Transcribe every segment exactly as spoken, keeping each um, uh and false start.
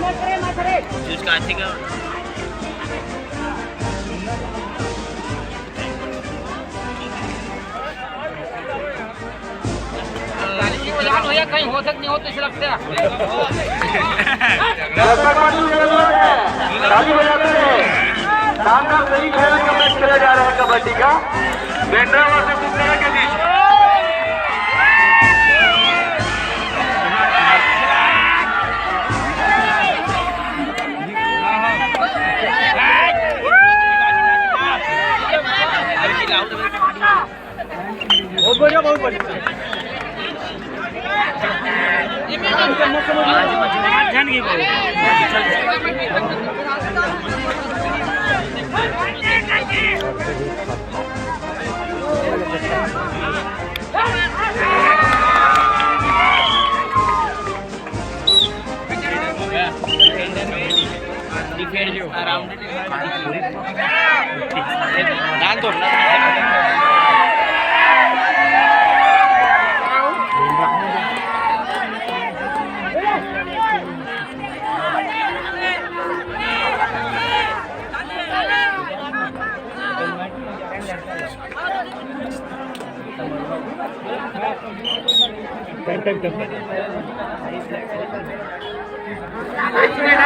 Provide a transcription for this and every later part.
जिसका ठीक है। भैया, कहीं हो सकता नहीं हो तो इसलिए लगता है। दर्शक मंडली जरूर है, ताली बजाते रहे। शानदार semi final का match खेला जा रहा है कबड्डी का। बेंड्रा वर्सेस उत्तरा के बीच। बहुत बढ़िया, बहुत बढ़िया। एक मिनट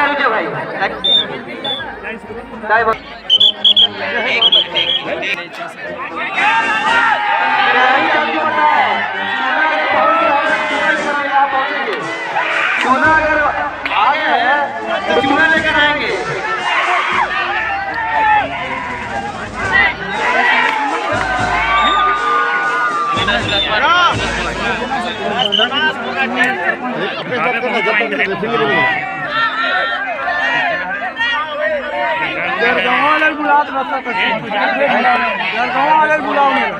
रुक जाओ भाई। एक मिनट, एक मिनट। चूना अगर आ गया है तो चूना लेकर आएंगे। जरगांव वाले बुलाओ तो बस कर। जरगांव वाले बुलाओ मेरा।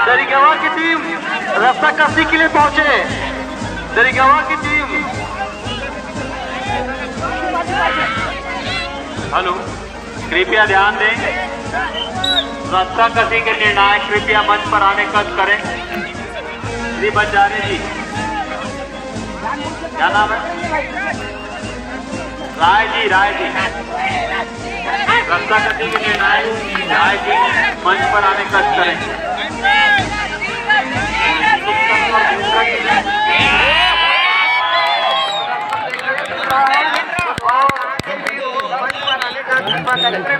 दरिगवा की टीम रस्सा कसी के लिए पहुंचे। दरिगवा की टीम। हेलो, कृपया ध्यान दें, रस्सा कसी के निर्णायक कृपया मंच पर आने का करें। श्री बंजारे जी, क्या नाम है? राय जी, राय जी। रस्सा कसी के निर्णायक राय जी मंच पर आने का करें।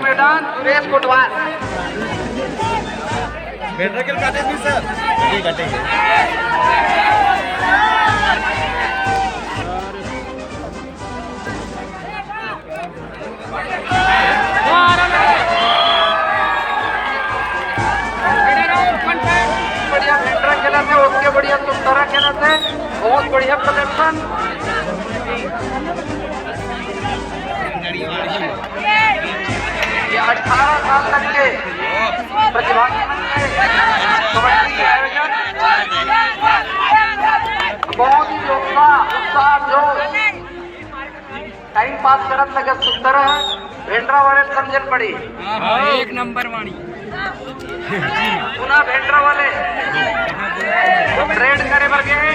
मैदान सुरेश कोटवार। बैटरी के काटे भी सर। ये कटेंगे। बढ़िया भेंडरा खेला थे, ओके बढ़िया सुंदरा खेला थे, बहुत बढ़िया प्रदर्शन। ये अठारह साल तक के प्रतिभागी बन गए। कबड्डी के आयोजन बहुत ही उत्साह, उत्साह, जोश। टाइम पास करत लगत सुंदर है, भेंडरा वाले समझन पड़ी। हाँ, हाँ, एक नंबर वाणी। पुनः भेंडरा वाले रेड करे बर गए।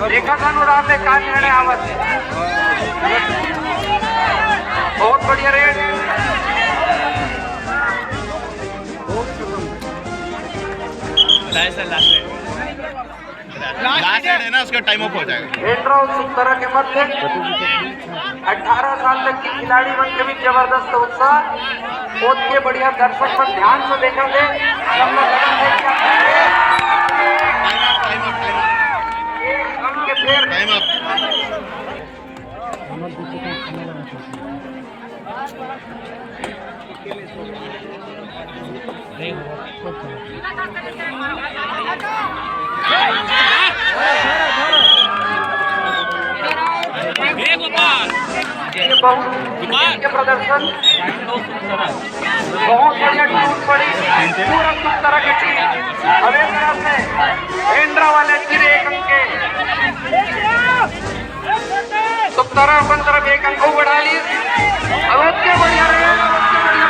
देखा था अनुराग ने का निर्णय आवत। बहुत बढ़िया रेड। लास्ट रेड है ना, उसका टाइम अप हो जाएगा। भेंडरा उत्सुक तरह के मत देख। अठारह साल तक के खिलाड़ी मन के भी जबरदस्त उत्साह। ओतके बढ़िया दर्शक मन ध्यान से देखत हे। सब लोग लगन देख के टाइम अप, टाइम अप। एक अंक के फेर। Time up. ये बहुत के प्रदर्शन, बहुत बढ़िया टूट पड़ी। पूरा सुंदरा की टीम अबे तरफ से भेंडरा वाले फिर एक अंक के सुंदरा अपन तरफ एक अंक को बढ़ा ली। अब ओके बढ़िया रहे, अब ओके बढ़िया।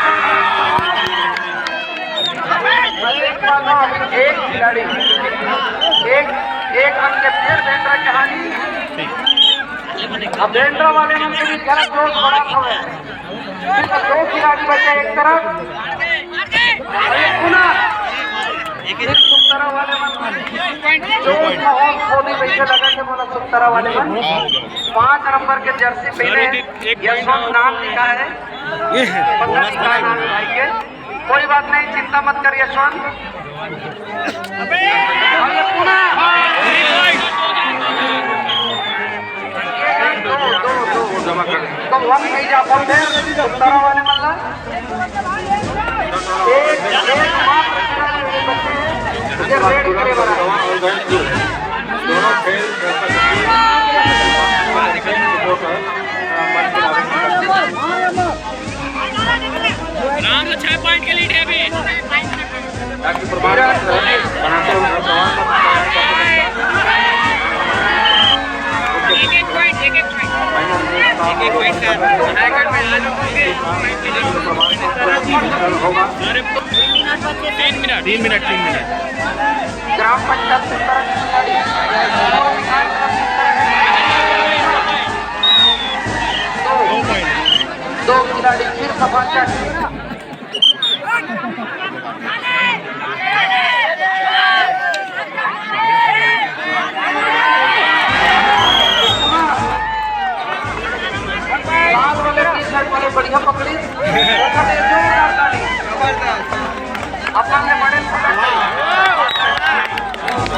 मैं देख पा रहा हूँ अभी एक खिलाड़ी एक एक अंक के फिर भेंडरा के हाथ। अब भेंडरा वाले मन के भी गलत जोश बड़ा था। सिर्फ दो खिलाड़ी बचे एक तरफ। अरे पुनः एक सुंदरा वाले मन जोश माहौल खोदी वैसे लगा के बोला सुंदरा वाले मन। पाँच नंबर के जर्सी पहने यशवंत नाम लिखा है। पता नहीं क्या नाम है भाई के। कोई बात नहीं, चिंता मत कर यशवंत। अरे पुनः दो, दो, दो, दो। तो हम नहीं जा पाते, तारा वाले मल्ला। एक, एक मात्र खिलाड़ी बचे हैं, जो रेड करे वाला है। आराम से छह पॉइंट के लीड है अभी। ताकि प्रमाण पत्र बनाते हुए प्रमाण पत्र तैयार करते हैं। एक एक पॉइंट, एक एक पॉइंट। एक एक पॉइंट का हाईकोर्ट में आलू होंगे। प्रमाण पत्र होगा। तीन मिनट, तीन मिनट, तीन मिनट। ग्राम पंचायत सुंदरा की खिलाड़ी। दो पॉइंट। दो खिलाड़ी फिर सफाचट। लाल वाले टी शर्ट वाले बढ़िया पकड़ी। अपन ने बड़े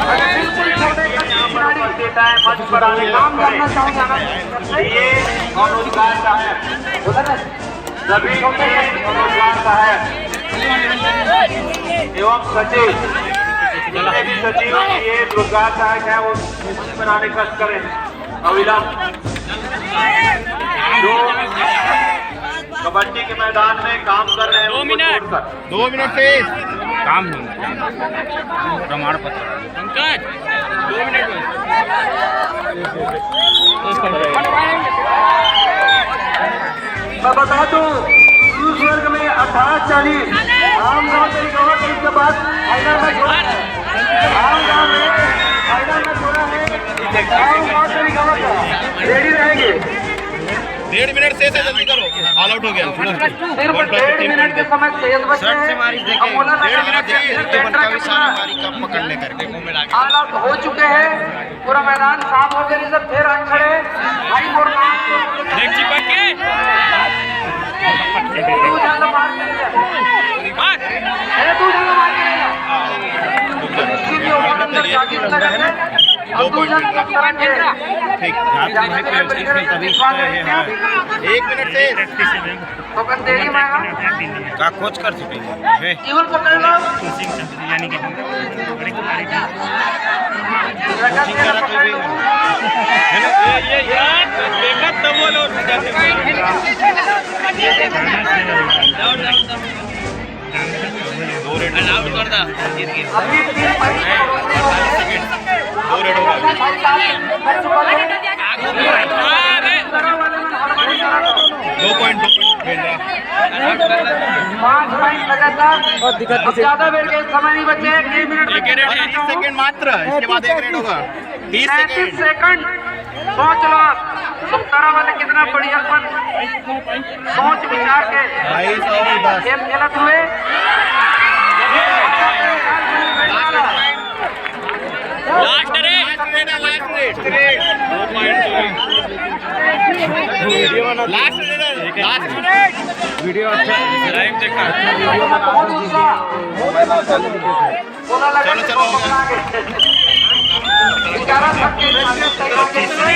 अरे बिल्कुल छोटे खिलाड़ी देता है मंच पर आने काम करना चाहूंगा। ये मनोज लाल साहब। सभी के लिए मनोज लाल साहब एवं सचिव, जितने भी सचिव ये रोजगार सहायक है, वो बनाने का करें अविलंब। जो कबड्डी के मैदान में काम कर रहे हैं, दो उनको मिनट। छोड़कर। दो मिनट से काम होना चाहिए। प्रमाण पत्र। पंकज, दो मिनट में। मैं बता दूं, पुरुष वर्ग में अठारह चालीस, आम गांव तरीका और उसके बाद फाइनल में जोड़ा है। आम गांव में फाइनल में जोड़ा है। आम गांव तरीका रेडी रहेंगे। डेढ़ मिनट शेष है, जल्दी करो, ऑल आउट हो गया। सिर्फ डेढ़ मिनट के समय शेष बचे हैं। हम बोला था डेढ़ मिनट शेष है। पकड़ने करके ऑल आउट हो चुके हैं। पूरा मैदान साफ हो गया, रिजल्ट फिर रन खड़े। भाई बोल रहा हूँ। देख चिपक के। तू ज्यादा मार के नहीं जा। मार। अरे तू ज्यादा मार के नहीं जा। इसी के ऊपर अंदर जाके लगा दे। अब तू ज्यादा तरह के। ठीक, जहाँ पे भाई पेनल्टी खेलता भी है, हाँ। एक मिनट से। तो कल देरी में आया। का कोच कर चुके हैं। केवल पकड़ लो। यानी कि हम बड़े खिलाड़ी थे। लगा दे, पकड़ लो। है ना? ये, ये, ये, देखा तब वो लोग जाते थे। दो रेड। अलाउड कर दा, जीत गए। अभी तीन पॉइंट। दो रेड हो गए। अरे। दो पॉइंट, दो पॉइंट खेल रहा। पाँच पॉइंट लगातार। अब ज्यादा देर के समय नहीं बचे हैं, तीन मिनट में। तीस सेकंड मात्र, इसके बाद एक रेड होगा। तीस सेकंड। सोच लो आप, सुंदरा वाले कितना बढ़िया अपन सोच विचार के खेल खेलत हुए। लास्ट रे। लास्ट रे, लास्ट। वीडियो अच्छा। लाइव देखा। बहुत उत्साह। चलो, चलो, हो गया। ग्यारह छक्के, छक्के, छक्के।